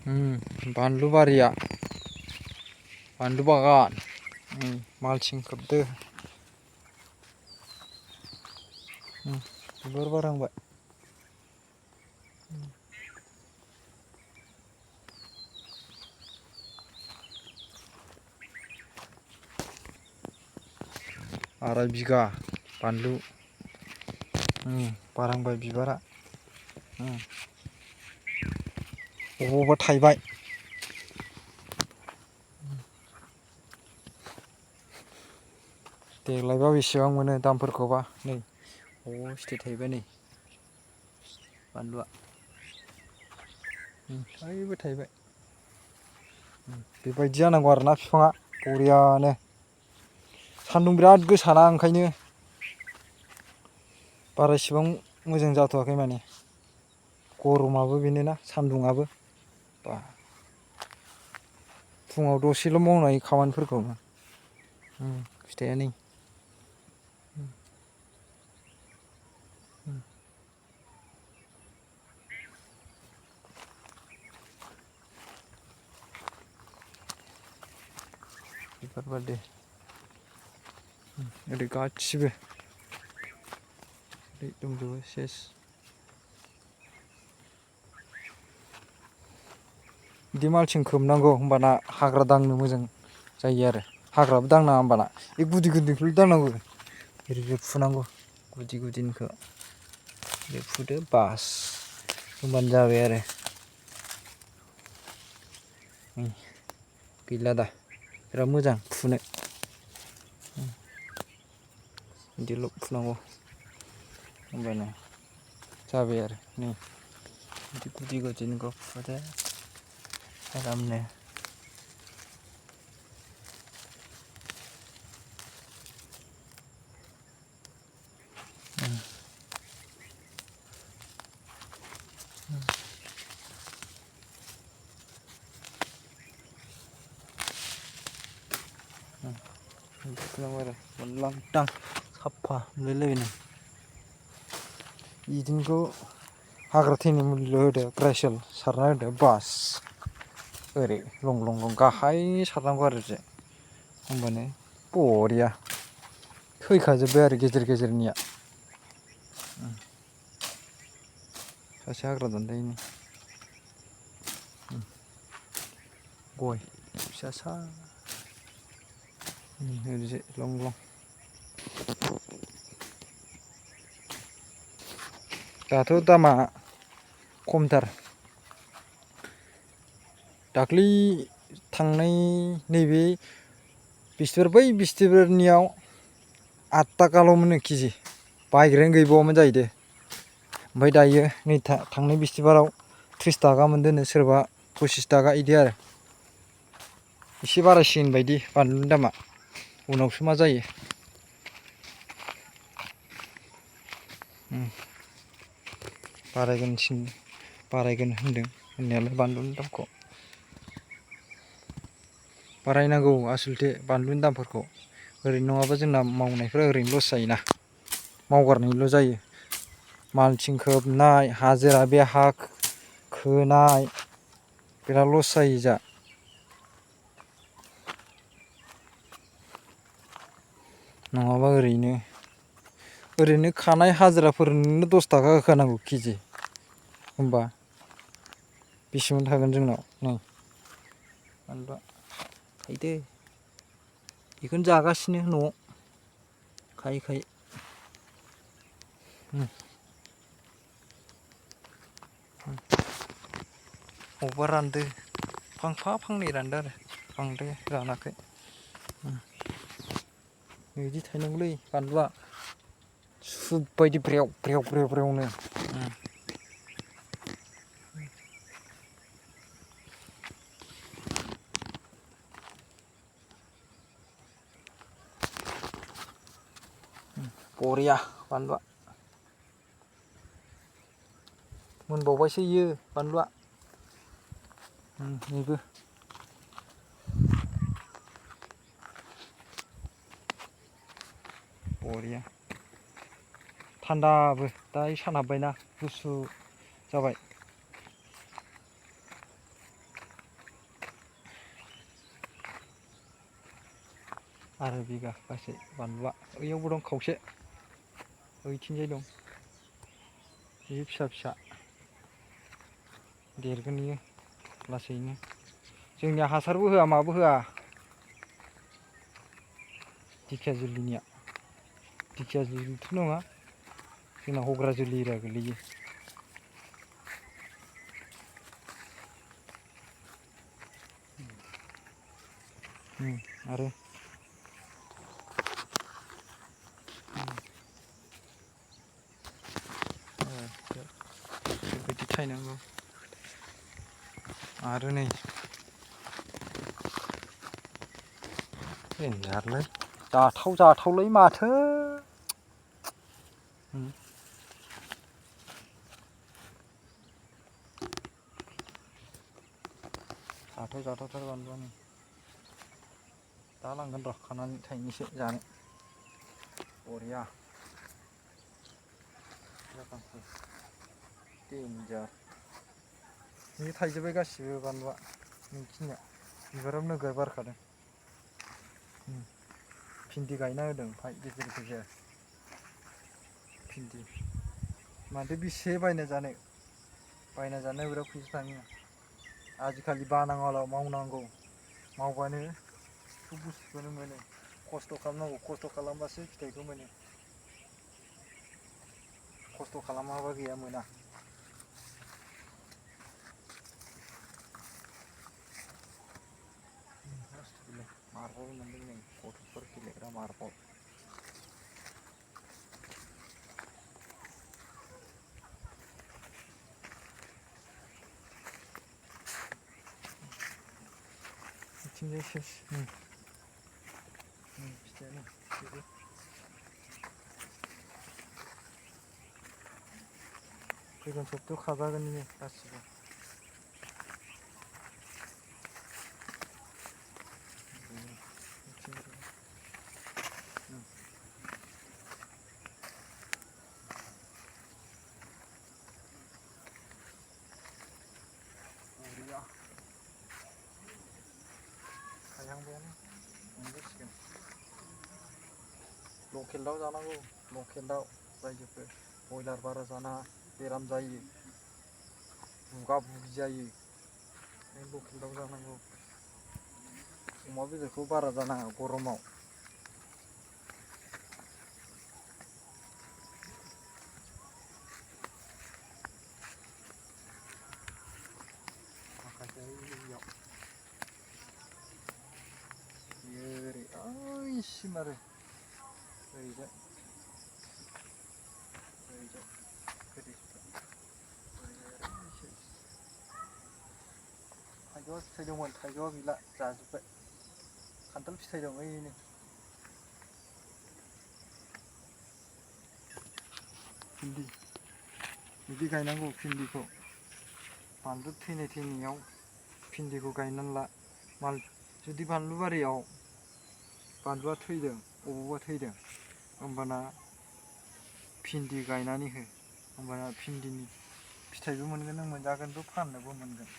बानलु बारिया बानलु बागान मालसिं खोबदो बिबार बारहांबाय आराय बिगा बानलु बारहांबाय बिबारा अबावबा थायबाय देग्लायबा बेसेबां मोनो दामफोरखौबा नै फिथाइ थायबाय नै बानलुआ थायबाय थायबाय बेबायदि जानांगौ आरोना बिफाङा बरियानो सान्दुं बिराद गोसाना ओंखायनो बारा इसिबां मोजां जाथ'वाखै माने गरमाबो बेनोना सान्दुंआबो बा फुङाव दसेल' मावनो हायो खामानिफोरखौ फिथाइया नै बिबार बारदो ओरै गासिबो ओरै दंजोबो सेस बिदि मालसिं खोबनांगौ होमबाना हाग्रा दांनो मोजां जायो आरो हाग्राबो दांनाङा होमबाना बे गुदि गुदिखौल' दांनांगौ ओरै फुनांगौ गुदि गुदिनिखौ ओरै फुदो बास होमबानो जाबाय आरो गैला दा बिराद मोजां फुनो बिदिल' फुनांगौ होमबानो जाबाय आरो नै बिदि गुदि गुदिनिखौ फुदो आरामनो फुनांगौ आरो मोनलांदां साफा नुलायलायबाय नै बिदिनिखौ हाग्रा थैनाय मुलिल' होदो ग्राइसेल सारना होदो बास ओरै लं लं लं गाहाय सारनांगौ आरो ओरैजाय होमबानो बरिया थैखाजोब्बाय आरो गेजेर गेजेरनिया सासे हाग्रा दानदायनि गय फिसा सा ओरैजाय लं लं दाथ' दामा खमथार दाख्लै थांनाय नैबे बिस्थिबार बै बिस्थिबारनियाव 8 थाखाल'मोननो केजि बायग्रायानो गैबावामोन जाहैदों ओमफ्राय दायो नै थांनाय बिस्थिबाराव 30 थाखा मोनदोंनो सोरबा 25 थाखा इदि आरो एसे बारायसिगोन बायदि बानलुनि दामा उनावसो मा जायो बारायगोन होनदों होननायालाय बानलुनि दामखौ बारायनांगौ आसलथे बानलुनि दामफोरखौ ओरैनो नङाबा जोंना मावनायफ्रा ओरैनो लस जायोना मावगारनायल' जायो मालसिं खोबनाय हाजिरा बे हा खोनाय बिराद लस जायो जा नङाबा ओरैनो खानाय हाजिराफोरनो 10 थाखा होखानांगौ केजि होमबा बेसेबां थागोन जोंनाव नै बानलुआ थायदो बेखौनो जागासिनो न'आव खायै खायै अबेबा रानदो फांफा फांनै रानदो आरो बांद्राय रानाखै बिदि थायनांगौलै बानलुआ सुबायदि ब्रेव ब्रेव ब्रेव ब्रेवनो बरिया बानलुआ मोनबावबायसो इयो बानलुआ नैबो बरिया थान्दाबो दा सान हाबबायना गुसु जाबाय आरो बिगा गासै बानलुआ ओइयावबो दं खावसे ओइथिंजाय दं बे फिसा फिसा देरगोन इयो लासैनो जोंनिया हासारबो होआ माबो होआ दिखियाजुलिनिया दिखियाजुलिथ' नङा जोंना हग्राजुलि एरिया गोलैयो आरो बेबायदि थायनांगौ आरो नै देनजारलै जाथावलै माथो जाथावथार बानलुआनो दा लांगोन र' खानानै थाइनैसो जानो बरिया देन्जार बे थाइजोब्बाय गासिबो बानलुआ नोंखिनिया बिबाराबो नोगोर बारखादों भिन्दि गायना होदों ओमफ्राय गेजेर गेजेर भिन्दि माथो बेसे बायना जानो बिराद फैसा थाङो आजिखालि बानाङाल' मावनांगौ मावबानो सब बुस्थुखौनो मोनो खस्थ' खालामनांगौ खस्थ' खालामबासो फिथाइखौ मोनो खस्थ' खालामाबा गैया मोना मार्बल मोनदों नै गथ'फोर गेलेग्रा मार्बल बिथिंजाय सेस फिथाइयानो बेबो फैगोन सप्तायाव खाजागोन इयो गासिबो बरिया थायहांबायानो मोनजासिगोन लकेल दाउ जानांगौ लकेल दाउ रायजोफोर बयलार बारा जानाङा बेराम जायो बुगा बुगि जायो लकेल दाउ जानांगौ अमा बेदरखौ बारा जानाङा गरमाव माखासे इयाव बियो ओरै ओइसिम आरो ओरैजाय थाइजौआ फिथाइ दंमोन थाइजौआ गैला जाजोब्बाय खान्थाल फिथाइ दं ओइनै भिन्दि बिदि गायनांगौ भिन्दिखौ बानलु थैनायाव भिन्दिखौ गायनानै ला जुदि बानलु बारियाव बानलुआ थैदों अबावबा थैदों होमबाना भिन्दि गायनानै हो होमबाना भिन्दिनि फिथाइबो मोनगोन नों मोनजागोनबो फाननोबो मोनगोन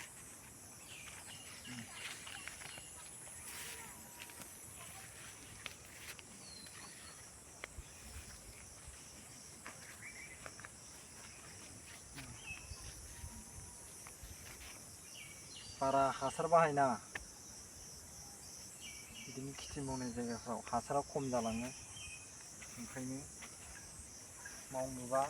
बारा हासार बाहायनाङा बिदिनो खेथि मावनाय जायगाफ्राव हासारा खम जालाङो ओंखायनो मावनोबा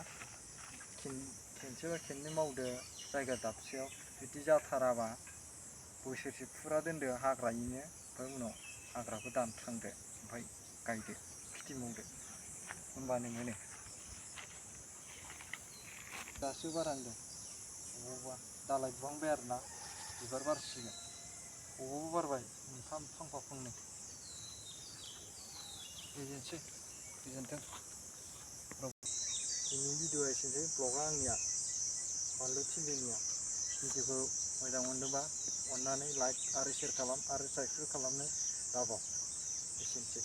खेनसे बा खेननै मावदो जायगा दाबसेयाव जुदि जाथाराबा बोसोरसे फुरा दोनदो हाग्रायैनो ओमफ्राय उनाव हाग्राखौ दानस्रांदो ओमफ्राय गायदो खेथि मावदो होमबानो मोनो दासो बारहांदों अबावबा दालाइ बुहांबाय आरोना बिबार बारसिगोन अबावबा बारबाय मोनफा फांफा फांनै बिदिनोसै गोजोन्थों दिनैनि भिडिअ'आ एसेनोसै ब्लगा आंनिया बानलु थिलिनिया भिडिअ'खौ मोजां मोनदोंबा अननानै लाइक आरो शेयार खालाम आरो साबस्क्राइब खालामनो दाबाव एसेनोसै